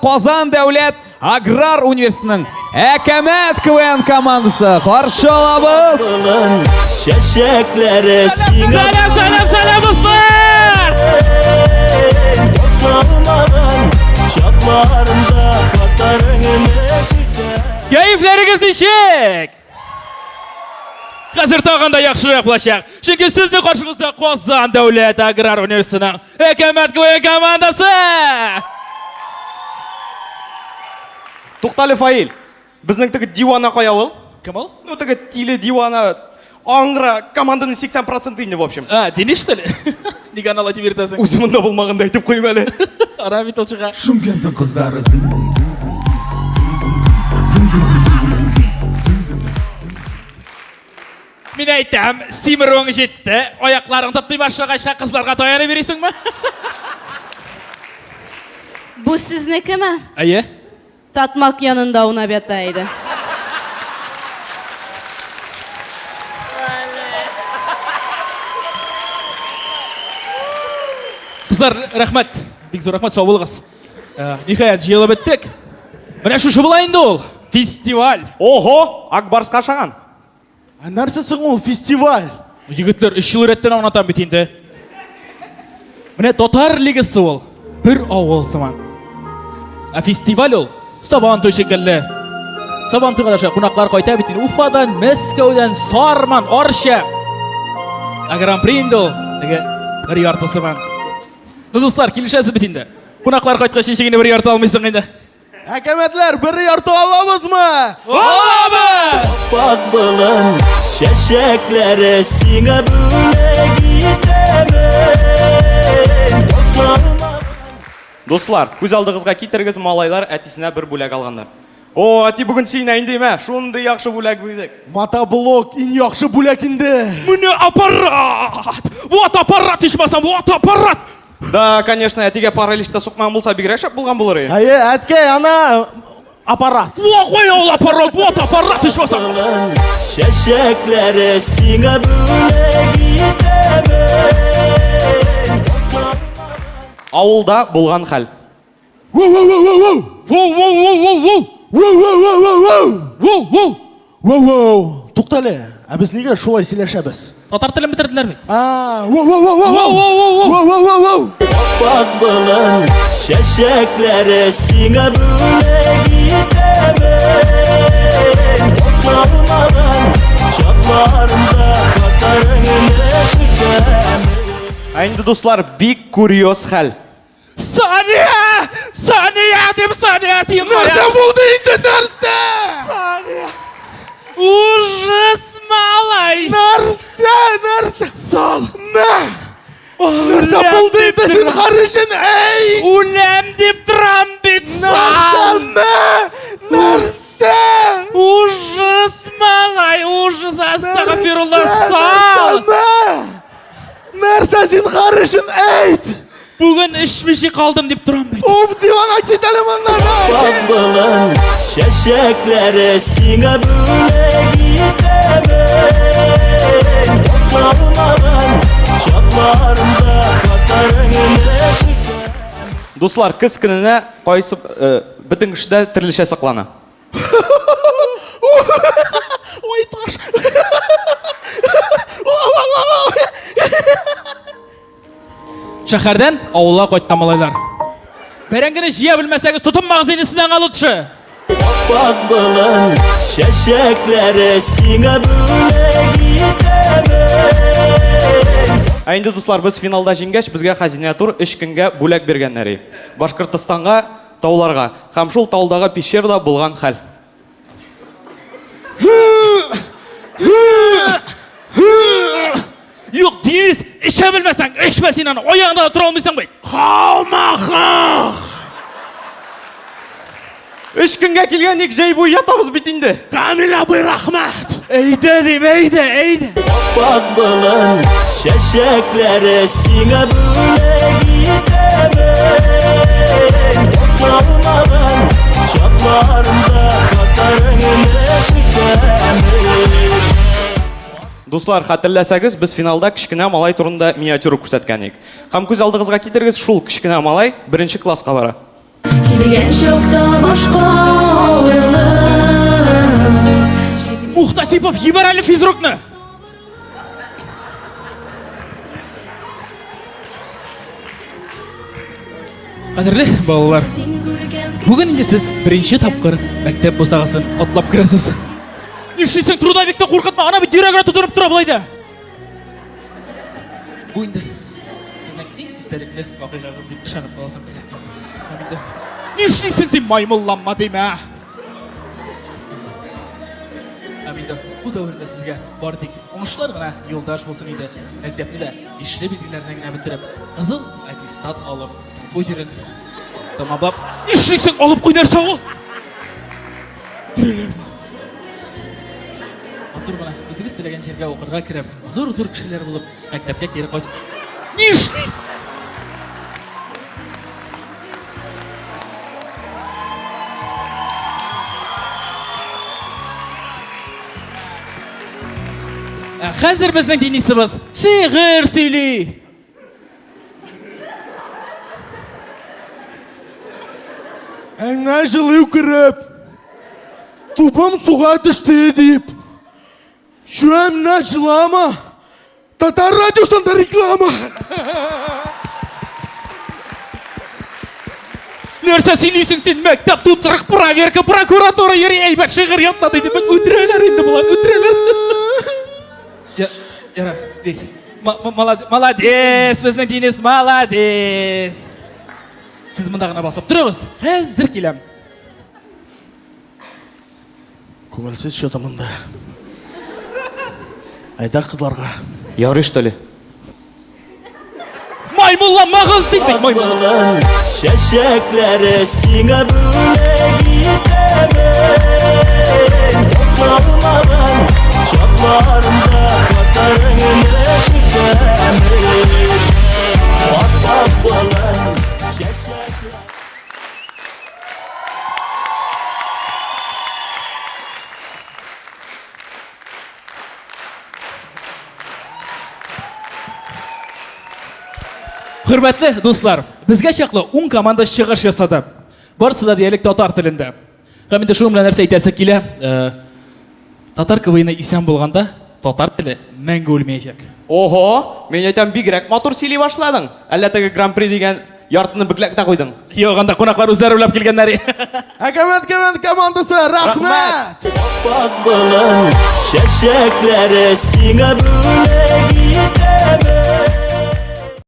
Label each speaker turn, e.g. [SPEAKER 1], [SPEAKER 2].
[SPEAKER 1] Казан дәүләт аграр университетының Әкәмәт КВН командасы. Каршы алабыз!
[SPEAKER 2] Чәчәкләре сиңа.
[SPEAKER 3] Сәлам, сәлам, сәлам, дуслар!
[SPEAKER 2] Тоталмаган чакларында Татарыңны көтә.
[SPEAKER 3] Кәефләрегез ничек? Хәзер тагын да яхшырак булачак. Чөнки сезнең каршыгызда Казан дәүләт аграр университетының Әкәмәт КВН командасы!
[SPEAKER 4] Туктале, Фаил. Безнең теге дивана кая ул?
[SPEAKER 3] Кем ул?
[SPEAKER 4] Ну, теге тиле дивана. Аңгыра команданың 80% инде, в общем.
[SPEAKER 3] А, Денис, что ли? Нигә аны алай дип йөртәсең?
[SPEAKER 4] Үзе монда булмаганда әйтеп куйым әле.
[SPEAKER 3] Ара бит ул чыга.
[SPEAKER 5] Шымкенттің қыздары зың зың зың зың зың зың зың зың зың зың зың зың зың зың зың.
[SPEAKER 3] Мин әйтәм, симерүең җитте, аякларың таптый башлагач, кызларга таянып йөрисеңме?
[SPEAKER 6] Бу сезнекеме?
[SPEAKER 3] Әйе.
[SPEAKER 6] Татмак янында аунап ята иде.
[SPEAKER 3] Кызлар, рәхмәт. Бик зур рәхмәт, сау булыгыз. Э, ниһаять, җыелып беттек. Менә шушы була инде ул. Фестиваль.
[SPEAKER 4] Ого, Акбарска ашаган.
[SPEAKER 7] Ә нәрсә соң ул фестиваль?
[SPEAKER 3] Егетләр, өч ел рәттән аңлатам бит инде. Менә татар лигасы ул бер авыл сыман. Ә фестиваль ул Сабан туй шикелле. Сабан туйга да кунаклар кайта бит инде Уфадан, Мәскәүдән, Сарман, Арча. Ә Гран-при инде ул теге бер ярты сыман. Ну, дуслар, килешәсез бит инде. Кунаклар кайткач ничек инде бер ярты алмыйсың инде.
[SPEAKER 7] Әкәмәтләр, бер ярты алабызмы?
[SPEAKER 3] Алабыз!
[SPEAKER 2] Ак болын чәчәкләре сиңа бүләк итәмен.
[SPEAKER 4] Дуслар, күз алдыгызга китерегез, малайлар әтисенә бер бүләк алганнар. О, әти бүген син инде мә, шундый яхшы бүләк бирдек.
[SPEAKER 7] Мотоблок иң яхшы бүләк инде.
[SPEAKER 3] Менә аппарат! Вот аппарат ичмасам, вот аппарат!
[SPEAKER 4] Да, конечно, әтигә паралич та сукмаган булса, бигрәк шәп булган булыр иде.
[SPEAKER 7] Әйе, әткәй, ана аппарат.
[SPEAKER 3] Во, куя ул аппарат, вот аппарат ичмасам.
[SPEAKER 2] Чәчәкләре сиңа бүләк итәмен.
[SPEAKER 4] Авылда булган хәл.
[SPEAKER 7] Воу-воу-воу-воу!
[SPEAKER 3] Воу-воу-воу-воу-воу!
[SPEAKER 7] Воу-воу-воу-воу!
[SPEAKER 3] Воу-воу!
[SPEAKER 7] Воу-воу! Туктале, ә без нигә шулай сөйләшәбез?
[SPEAKER 3] Татар телен бетерделәр бит.
[SPEAKER 7] А, воу-воу-воу-воу!
[SPEAKER 3] Воу-воу-воу-воу!
[SPEAKER 7] Воу-воу-воу-воу!
[SPEAKER 2] Ак болын чәчәкләре сиңа бүләк итәмен. Тоталмаган чакларымда Татарыңны көтәмен.
[SPEAKER 4] Ә инде, дуслар, бик курьез хәл.
[SPEAKER 3] Сания! Сания дим, Сания син
[SPEAKER 7] Нәрсә булды инде, нәрсә?
[SPEAKER 3] Сания! Ужас, малай!
[SPEAKER 7] Нәрсә, нәрсә? Сал. Мә! Нәрсә булды инде зинһар өчен, әй!
[SPEAKER 3] Үләм дип торам бит,
[SPEAKER 7] Нәрсә,
[SPEAKER 3] сал!
[SPEAKER 7] мә? Нәрсә?
[SPEAKER 3] Ужас, малай, ужас, астагфирулла, сал!
[SPEAKER 7] Нәрсә, мә? Нәрсә зинһар өчен әйт!
[SPEAKER 3] Бүген эчмичә калдым дип торам бит.
[SPEAKER 7] Уф, дивана кит әле моннан!
[SPEAKER 2] Ак болын чәчәкләре сиңа бүләк итәмен. Тоталмаган чакларымда Татарыңны көтәмен.
[SPEAKER 4] Дуслар, көз көненә кайсы э, бөтен кеше дә төрлечә саклана.
[SPEAKER 7] Ой, таш!
[SPEAKER 3] Шәһәрдән авылга кайткан малайлар. Бәрәңгене җыя белмәсәгез, тотынмагыз инде сезнең аңа лучше.
[SPEAKER 2] Ак болын чәчәкләре сиңа бүләк итәмен.
[SPEAKER 4] Ә инде, дуслар, без финалда җиңгәч, безгә Хәзинә тур өч көнгә бүләк биргәннәр. Башкортостанга тауларга һәм шул таудагы пещерада булган хәл.
[SPEAKER 3] Юк, Денис, эчә белмәсәң, эчмә син аны, аягыңда да тора алмыйсың бит.
[SPEAKER 7] Хаумахах!
[SPEAKER 4] Өч көнгә килгән ник җәй буе ятабыз бит инде.
[SPEAKER 7] Камил абый, рәхмәт!
[SPEAKER 3] Әйдә дим, әйдә, әйдә.
[SPEAKER 2] Ак болын чәчәкләре сиңа бүләк итәмен. Тоталмаган чакларымда Татарыңны көтәмен.
[SPEAKER 4] Дуслар, хәтерләсәгез, без финалда кечкенә малай турында миниатюра күрсәткән идек. Һәм күз алдыгызга китерегез, шул кечкенә малай беренче класска бара.
[SPEAKER 8] Килгән чакта башка авырлык.
[SPEAKER 3] Мухтасипов, җибәр әле физрукны! Кадерле балалар, бүген инде сез беренче тапкыр мәктәп бусагасын атлап керәсез. Нишлисең, трудовикны куркытма, ана бит йөрәгенә тотынып тора болай да. Бу инде сезнең иң истәлекле вакыйгагыз дип ышанып каласым килә. Һәм инде Нишлисең син, маймылланма димә. Һәм инде бу дәвердә сезгә бары тик уңышлар гына юлдаш булсын иде. Мәктәпне дә бишле билгеләренә генә бетереп, кызыл аттестат алып, бу җирен тәмамлап, нишлисең, алып куй нәрсә ул? Терелер. Матур гына үзегез теләгән җиргә укырга кереп, зур-зур кешеләр булып, мәктәпкә кире кайтып. Нишлисең? Ә хәзер безнең Денисыбыз шигырь сөйли.
[SPEAKER 7] Әңә җылы үкереп, тупым суга төште дип. Чүәмнә җылама. Татар радиосында реклама.
[SPEAKER 3] Нәрсә сөйлисең син? Мәктәп тутырык проверка, прокуратура йөри, әйбәт шигырь ятла диде. Үтерәләр инде болар, үтерәләр. Яра, ди. Молодец, безнең Денис, молодец. Сез монда гына басып торыгыз. Хәзер киләм.
[SPEAKER 7] Күңелсез что-то монда. Әйдә кызларга.
[SPEAKER 4] Ярый, что ли?
[SPEAKER 3] Маймылланмагыз дип бит, маймыл.
[SPEAKER 2] Чәчәкләре сиңа бүләк итәмен. Калмаган чакларымда хатарыңны көтәмен. Аппак болын чәчәкләре.
[SPEAKER 3] Хөрмәтле дуслар, безгә чаклы 10 команда чыгыш ясады. Барысы да диярлек татар телендә. Һәм инде шуның белән нәрсә әйтәсе килә? Э, татар КВНы исән булганда, татар теле мәңге үлмәячәк.
[SPEAKER 4] Ого, мин әйтәм, бигрәк матур сөйли башладың. Әллә теге Гран-при дигән яртыны бөкләп тә куйдың.
[SPEAKER 3] Юк, анда кунаклар үзләре уйлап килгәннәр.
[SPEAKER 7] Әкәмәт КВН командасы, рәхмәт!
[SPEAKER 2] Аппак болын чәчәкләре сиңа бүләк итәмен.